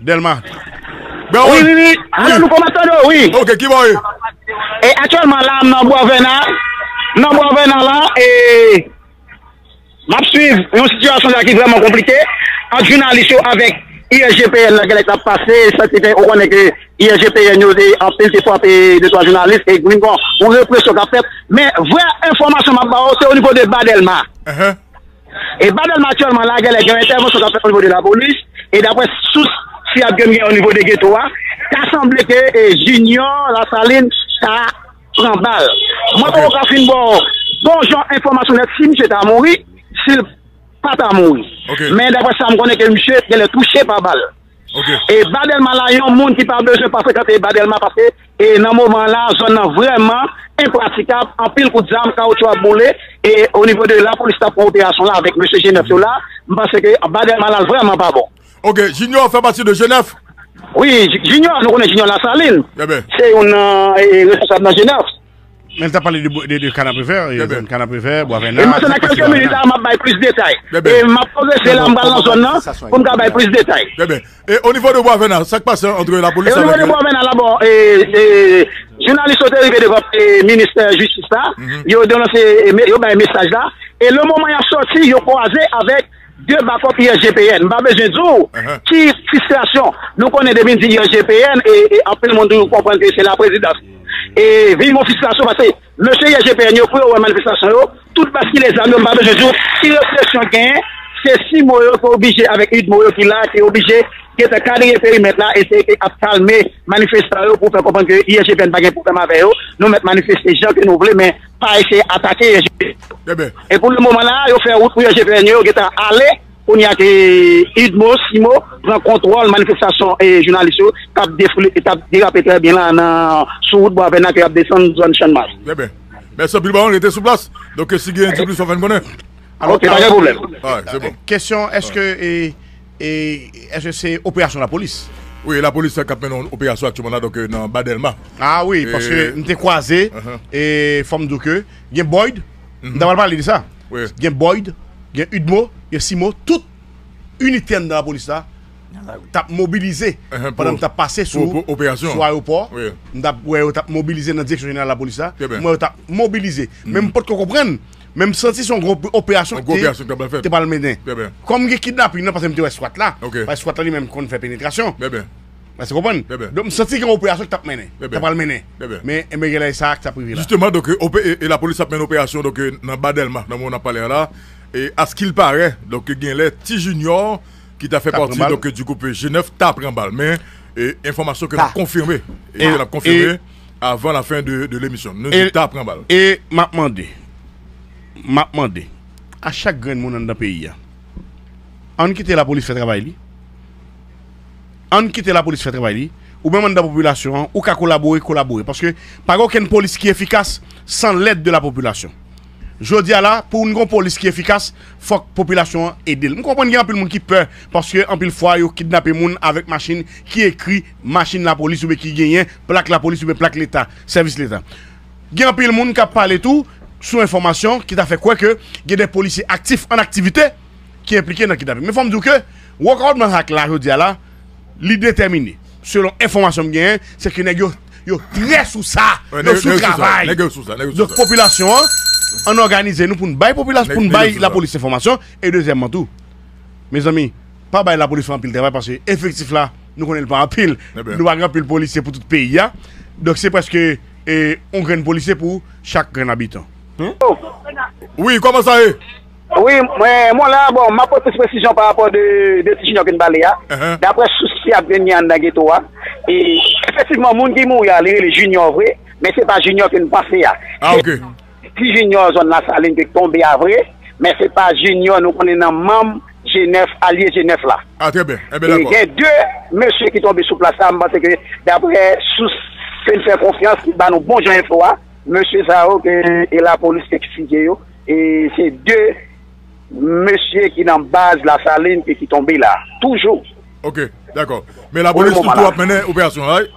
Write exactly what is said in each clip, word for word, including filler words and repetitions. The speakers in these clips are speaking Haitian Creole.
Dèlma. Wi, wi, wi. Alo, nou kòmanse tande w, wi. Ok, ki bò w ye? E aktyèlman la, m nan Bwavèna. Nan Bwavèna la, e m ap swiv yon sitiyasyon la ki vrèman konplike ant jounalis yo avèk I S G P N la, genlè k ap pase, sa ki fè ou konnen ke I S G P N yo te anpil te frape de twa jounalis e gen yon represyon k ap fèt. Men vrè enfòmasyon m ap ba w, se o nivo de Ba Dèlma. E Ba Dèlma aktyèlman la, genlè gen yon entèvansyon k ap fèt o nivo de lapolis. E daprè sous fiyab ke m gen o nivo de geto a, ta sanble ke e, Junior Lasalin ta pran bal. Mwen poko ka fin ba w bon jan enfòmasyon nèt si misye ta mouri, si l pa ta mouri. Men daprè sa m konnen ke misye genlè touche pa bal. E Ba Dèlma la, yon moun ki pa bezwen pa frekante Ba Dèlma paske e nan moman la, zòn nan vrèman enpratikab, anpil kout zam, kawotchou ap boule. E o nivo de lapolis t ap pran operasyon la avèk mesye G nèf yo la, m panse ke Ba Dèlma la vrèman pa bon. Ok, Junior fè pati de G nèf? Wi, Junior, nou konnen Junior Lasalin. Se youn nan e, responsab nan G nèf. Men l t ap pale de, de, de Kanapevè, e zòn Kanapevè, Bwavèna. E m panse nan kèlke minit la, m ap bay plis detay. E m ap pwogrese la, m pral nan zòn nan pou m ka bay plis detay. E o nivo de Bwavèna, sa k pase ant lapolis avèk... E o nivo de Bwavèna la, bon, e, e, jounalis yo te rive devan e, ministè jistis la, yo denonse, e, me- yo bay mesaj la. E le moman y ap sòti, yo kwaze avèk de bakòp I S G P N. M pa bezwen di w ki fristrasyon. Nou konnen depi n di I S G P N, e, e anpil moun toujou konprann ke se laprezidans. E vin yon fristrasyon paske mesye I S G P N yo, pou yo wè manifestasyon yo, tout baskile zam yo, m pa bezwen di w ki represyon genyen. Se simo yo ki oblije, avèk idmo yo ki la, ki oblije gentan kadre perimèt la, eseye ap kalme manifestan yo pou fè konprann ke I S G P N pa gen pwoblèm avè yo. Nou mèt manifeste jan ke nou vle, men pa eseye atake I S G P N. E pou le moman la, yo fè wout pou I S G P N yo gentan ale. Kounye a ke idmo, simo, pran kontwòl manifestasyon e jounalis yo k ap defoule, k ap derape trè byen la nan, sou wout Bwavèna ke y ap desann zòn Channmas. Trè byen. Mèsi anpil, Bawon, rete sou plas. Donk, si gen diplis, w ap fè n konnen. Alò, ok, pa gen pwoblèm. Kesyon, èske, e, e, èske se operasyon lapolis? Wi, lapolis k ap mennen yon operasyon aktyèlman la, donk, nan Ba Dèlma. Ah wi, paske m te kwaze, e fò m di w ke gen Boyd, m ta pral pale de sa. Gen Boyd, gen idmo, gen simo, tout inite anndan lapolis la t ap mobilize pandan m t ap pase sou, sou ayewopò. M t ap wè yo t ap mobilize nan direksyon jeneral lapolis la. M wè yo t ap mobilize. Men m potko konprann. Men m santi se yon gwo operasyon ki te pral mennen. Kòm gen kidnaping nan, paske m te wè swat la. Paske swat la li menm konn fè penetrasyon. Èske w konprann? Donk, m santi gen yon operasyon ki t ap mennen, t ap pral mennen. Men, enben, gen lè sa k t ap rive la. Jisteman, donk, e, ope- e, e lapolis ap mennen operasyon, donk, e, nan Ba Dèlma, nan moman n ap pale a la. E, askilparè, donk, gen lè Ti Junior, ki ta fè pati, donk, di gwoup G nèf, ta pran bal. Men, e, enfòmasyon ke n ap konfime, e ke n ap konfime avan lafen de, de lemisyon. Nou di ta pran bal. E m ap mande, m ap mande a chak grenn moun anndan peyi a, ann kite lapolis fè travay li. Ann kite lapolis fè travay li. Ou menm anndan popilasyon an, ou ka kolabore, kolabore. Paske pa gen okenn polis ki efikas san lèd de la popilasyon. Jodi a la, pou n gen yon polis ki efikas, fòk popilasyon an ede l. M konprann gen anpil moun ki pè, paske anpil fwa yo kidnape moun avèk machin ki ekri machin lapolis oubyen ki genyen plak lapolis oubyen plak leta, sèvis leta. Gen anpil moun k ap pale tou sou enfòmasyon ki ta fè kwè ke gen de polisye aktif, an aktivite, ki enplike nan kidnaping. Men fò m di w ke World Customs Act la, jodi a la, li detèmine. Selon enfòmasyon m genyen, se ke nèg yo, yo trè sou sa, yo sou travay. Donk, popilasyon an, ann òganize nou pou n bay popilasyon, pou n bay lapolis enfòmasyon. E dezyèmman tou, mezanmi, pa bay lapolis fè anpil travay, paske efektif la, nou konnen l pa anpil. Nou pa gen anpil polisye pou tout peyi a. Donk, se prèske, e, yon grenn polisye pou chak grenn abitan. Wi, kòman sa ye? Wi, mwen, mwen la, bon, m ap pote plis presizyon pa rapò de, de Ti Junior ke n pale a. Daprè sous ki ap gen anndan geto a, e, efektivman, moun ki mouri a, li rele Junior vre, men se pa Junior ke n panse a. Se Ti Junior zòn Lasalin ke tonbe a vre, men se pa Junior nou konnen nan manm G nèf, alye G nèf la. Ah, trè byen. Enben, dakò. Gen de mesye ki tonbe sou plas la, m panse ke daprè sous ke n fè konfyans, ki ba nou bon jan enfo a, mesye sa yo ke e lapolis eksplike yo, e se de mesye ki nan baz Lasalin ke ki tonbe la. Toujou. Ok, dakò. Men lapolis toujou ap mennen operasyon la, wi?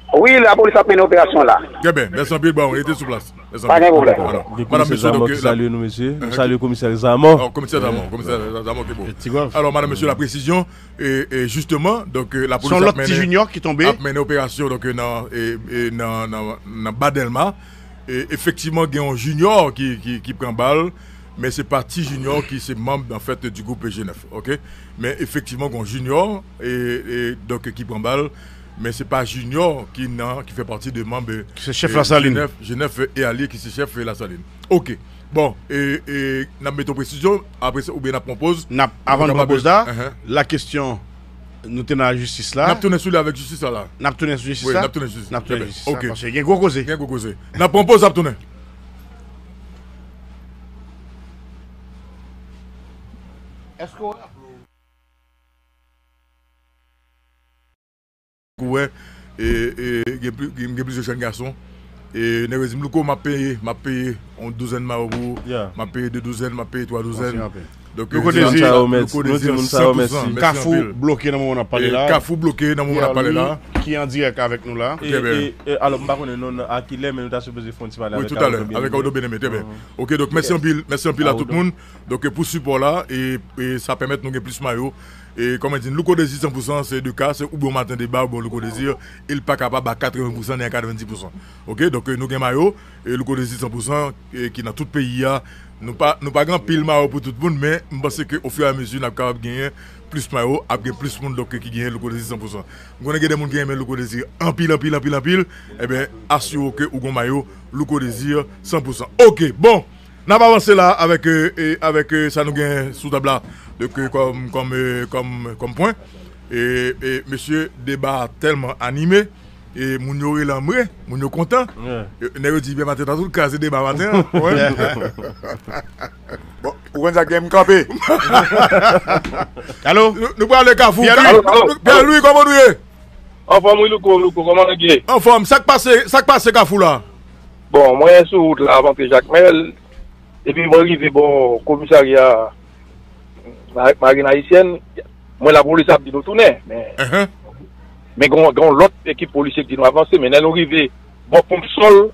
Wi, lapolis ap mennen operasyon la. Trè byen. Mèsi anpil, bon, rete sou plas. Mezanmi. Pa gen pwoblèm. Alò, gen madame, komisè mesye, Zamò donk, ki la, salye nou, mesye. Nou salye komisè Zamò. Oh, komisè Zamò, komisè Zamò, ki bon. Ti Gòv. Alò, madame, mesye, la précision, e, e, justement, donk, e, lapolis ap mennen, se yon lòt ti junior ki tonbe, ap mennen operasyon, donk, e, nan, e, e, nan, nan, nan Ba Dèlma. E, efektivman, gen yon junior ki, ki, ki pran bal, men se pa ti junior ki se manm, an fèt, di gwoup G nèf, oke? Men efektivman, gen yon junior, e, e, donk, ki pran bal, men se pa junior ki nan, ki fè pati de manm, e, se chèf, e, Lasalin. G nèf, G nèf e alye ki se chèf, e, Lasalin. Oke. Bon, e, e, n ap mete yon presizyon, apre sa, oubyen n ap pran poz. N ap, avan n pran poz la, la kesyon, nou te nan lajistis la. N ap tounen sou li avèk jistis la, la. N ap tounen sou jistis la? Wi, n ap tounen sou jistis la. N ap tounen sou jistis la, paske gen gwo koze. Gen gwo koze. N ap pran poz, n ap tounen. Èske w raple w? Ou wè, e, e, gen pli-, gen, gen plizyè jèn gason. E, nèg yo di m, "Louko, m ap peye, m ap peye yon douzèn mayo pou ou. M ap peye de douzèn, m ap peye twa douzèn." Donk, Louko Dezi, Louko Dezi, san pou san, mèsi anpil. Kafou bloke nan moman n ap pale la. Kafou bloke nan moman n ap pale la. Pierre Louis, ki an dirèk avèk nou la. E, e, e, alò, m pa konnen non, a kilè, men nou ta sipoze fè yon ti pale avèk Ardo Bien-Aimé. Wi, tout a lè, avèk Ardo Bien-Aimé, trè byen. Oke, donk, mèsi anpil, mèsi anpil a tout moun. Donk, pou sipò la, e, e sa pèmèt nou gen plis mayo. E kòman di, Louko Dezi san pou san, se de ka, se oubyen w maten deba, oubyen w Louko Dezi, e l pa kapab a katreven pou san ni a katrevendis pou san. Oke, donk, e, nou gen mayo, e, Louko Dezi san pou san, e, ki nan tout peyi a. Nou pa, nou pa gen anpil mayo pou tout moun, men m panse ke ofiramezu n ap kapab genyen plis mayo, ap gen plis moun, donk, ki genyen Louko Dezi san pou san. M konnen gen de moun ki renmen Louko Dezi anpil, anpil, anpil, anpil, ebyen, asire w ke ou gen mayo Louko Dezi san pou san. Oke, bon! N ap avanse la avèk, e, e, avèk, e, sa nou gen sou tab la, donk, e, kòm, kòm, e, kòm, kòm pwen. E, e, mesye, deba a tèlman anime, e, moun yo rele anmwe, moun yo kontan. E, nèg yo di, "Byen maten, ta tout kraze deba maten an." Bon, ou konn sa k gen m kanpe. Alo? Nou, nou prale Kafou. Pierre Louis. Alo, alo. Pierre Louis, kòman nou ye? Anfòm wi, Louko, Louko, kòman nèg ye? Anfòm, sa k pase, sa k pase Kafou la? Bon, mwen sou wout la, ap antre Jakmèl, epi mwen rive bò komisarya ma-, Marin Ayisyèn, mwen lapolis ap di nou tounen, men, men gen, gen yon lòt ekip polisye ki di nou avanse, men lè nou rive bò ponp sòl,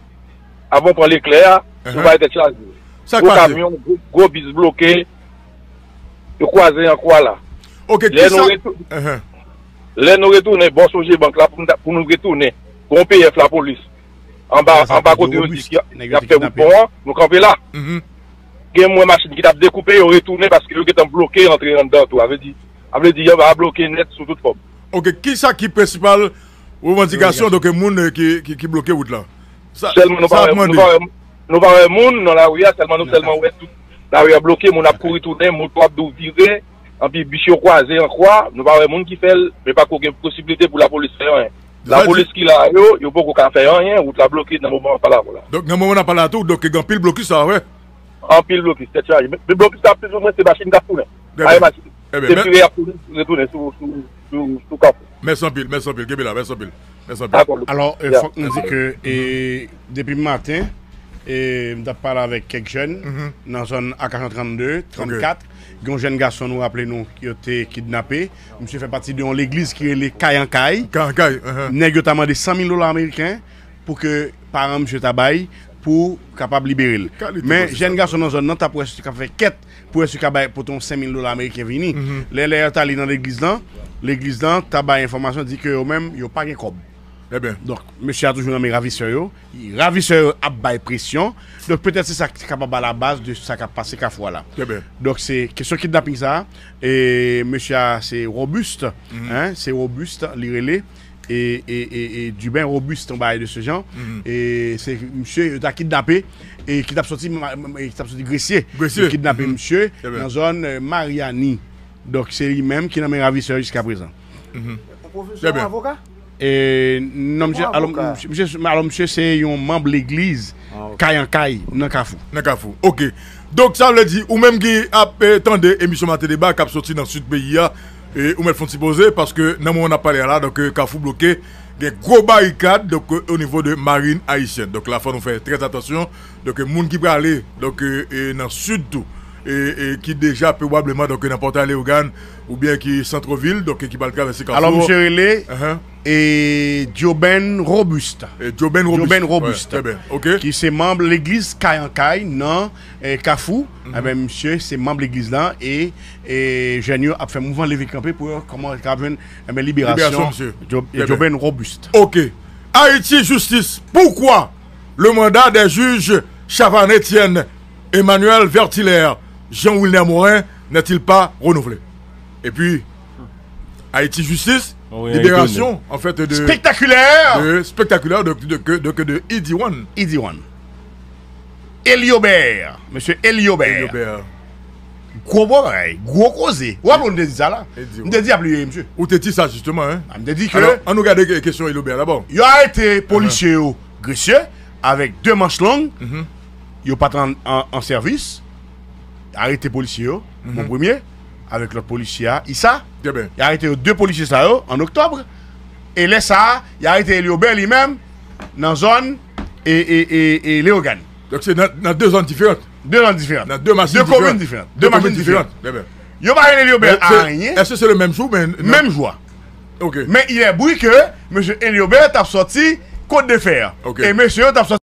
avan w pran Leklè a, nou pa tèt chaje. Sa k pase? Gwo kamyon, gwo, gwo bis bloke, yo kwaze an kwa la. Oke, lè nou retou-, lè nou retounen bò Sogebank la, pou nou, pou nou retounen, gen yon P F lapolis anba, anba kote yo di y ap fè wout pon an, nou kanpe la. Gen mwen machin ki t ap dekoupe, yo retounen paske yo gentan bloke antre anndan tou. A vle di, a vle di, anba a bloke nèt sou tout fòm. Oke, kisa ki prensipal revandikasyon, donk, moun, e, ki, ki, ki bloke wout la? Sèlman nou pa wè, nou pa wè, nou pa wè moun nan lari a, sèlman nou sèlman wè tout lari a bloke, moun ap kouri tounen, moto ap dou vire, anpi bis yo kwaze an kwa, nou pa wè moun ki fè l, men pako gen posiblite pou lapolis fè anyen. Lapolis ki la a yo, yo poko ka fè anyen, wout la bloke nan moman n ap pale avè w la. Donk, nan moman n ap pale a tou, donk, gen anpil blokis la, wè. Anpil blokis, tèt chaje. Men, men blokis la, plizoumwen, se machin k ap tounen. Trè byen. Trè byen. Se vire y ap tounen, retounen sou, sou, sou, sou Kafou. Mèsi anpil, mèsi anpil. Kenbe la, mèsi anpil. Mèsi anpil. Dakò, Louko. Alò, e, fòk nou di ke, e, depi maten, e, m t ap pale avèk kèk jèn nan zòn Akasyon trannde, trannkat. Gen yon jèn gason, nou raple nou, yo te kidnape. Misye fè pati de yon legliz ki rele Kay an Kay. Kay an Kay, enhen. Nèg yo ta mande san mil dola ameriken pou ke paran misye ta bay pou kapab libere l. Men jèn gason nan zòn nan t ap wè si l ka fè kèt pou wè si l ka bay pote yon senk mil dola ameriken vini. Lè, lè yo t ale nan legliz lan, legliz lan ta bay enfòmasyon, di ke yo menm, yo pa gen kòb. Donk, mesye a toujou nan men ravisè yo. Ravisè yo ap bay presyon. Donk, petèt se sa ki kapab alabaz de sa k ap pase Kafou a la. Donk, se kesyon kidnaping sa a. E mesye a, se Robuste. Hein, se Robuste, li rele. E, e, e, e Duben Robuste, yon bagay de se jan. E se misye yo ta kidnape, e ki t ap soti ma-, ma-, e ki t ap soti Gresye. Yo kidnape misye nan zòn, e, Maryani. Donk, se li menm ki nan men ravisè yo jiska prezan. Yon pwofesè, yon avoka? E, non, misye, alò, misye, alò, misye se yon manm legliz Kay an Kay nan Kafou. Nan Kafou, oke. Donk, sa vle di, ou menm ki ap, e, tande emisyon Maten Deba k ap soti nan sid peyi a, e, ou mèt fè yon ti poze, paske nan moman n ap pale a la, donk, e, Kafou bloke, gen gwo barikad, donk, e, o nivo de Marin Ayisyèn. Donk, la, fò nou fè trè atansyon. Donk, e, moun ki prale, donk, e, e, nan sid tou, e, e, ki deja pwobableman, donk, e, nan Pòtay Leyogàn, oubyen ki santvil, donk, e, ki pral travèse Kafou. Alò, misye rele e Joben Robuste. E Joben Robuste. Joben Robuste, Trè byen. Ok. Ki se manm legliz Kay an Kay nan eh, Kafou. Enben, misye se manm legliz lan e, e jèn yo ap fè mouvman leve kanpe pou yo kòman ka jwenn enben liberasyon Liberasyon, misye. Jo- Trè byen. Joben Robuste. Ok. Haïti Justice, pourquoi le mandat des juges Chavannes Etienne, Emmanuel Vertilaire, Jean Wilner Morin n'est-il pas renouvelé? Et puis, Haïti Justice, Oui, libération en fait de, Spectaculaire. De spectaculaire de, de, de, de, de Idiwan. Idiwan. Eliobert, mesye Eliobert. Eliobert. Gwo bagay, gwo koze. W ap wè m te di sa la. Eliobert. M te di ap li ye, mesye. Ou te di sa justement, hein? M te di ke Alors, on nous garde la question Eliobert d'abord. Yo arete polisye yo, Gresye, avèk de manch long. Yo pa t an, an, an sèvis. Arete polisye yo, bon premye, avèk lòt polisye a, Issa. Trè byen. Yo arete yo de polisye sa yo, an oktòb. E lè sa a, yo arete Eliobert li menm, nan zòn e, e, e, e Leyogàn. Donc c'est dans, dans deux zones différentes. De zòn diferan. Dans deux machines De komin différentes. diferan. Deux De machin communes diferan. Très bien. Yo pa jwenn Eliobert Mais c'est- anyen. Est-ce que c'est le même jour? Mais, non. Menm jou a. Ok. Men il est bri ke mesye Eliobert t ap sòti Côte de Fer. Ok. E mesye yo t ap sòti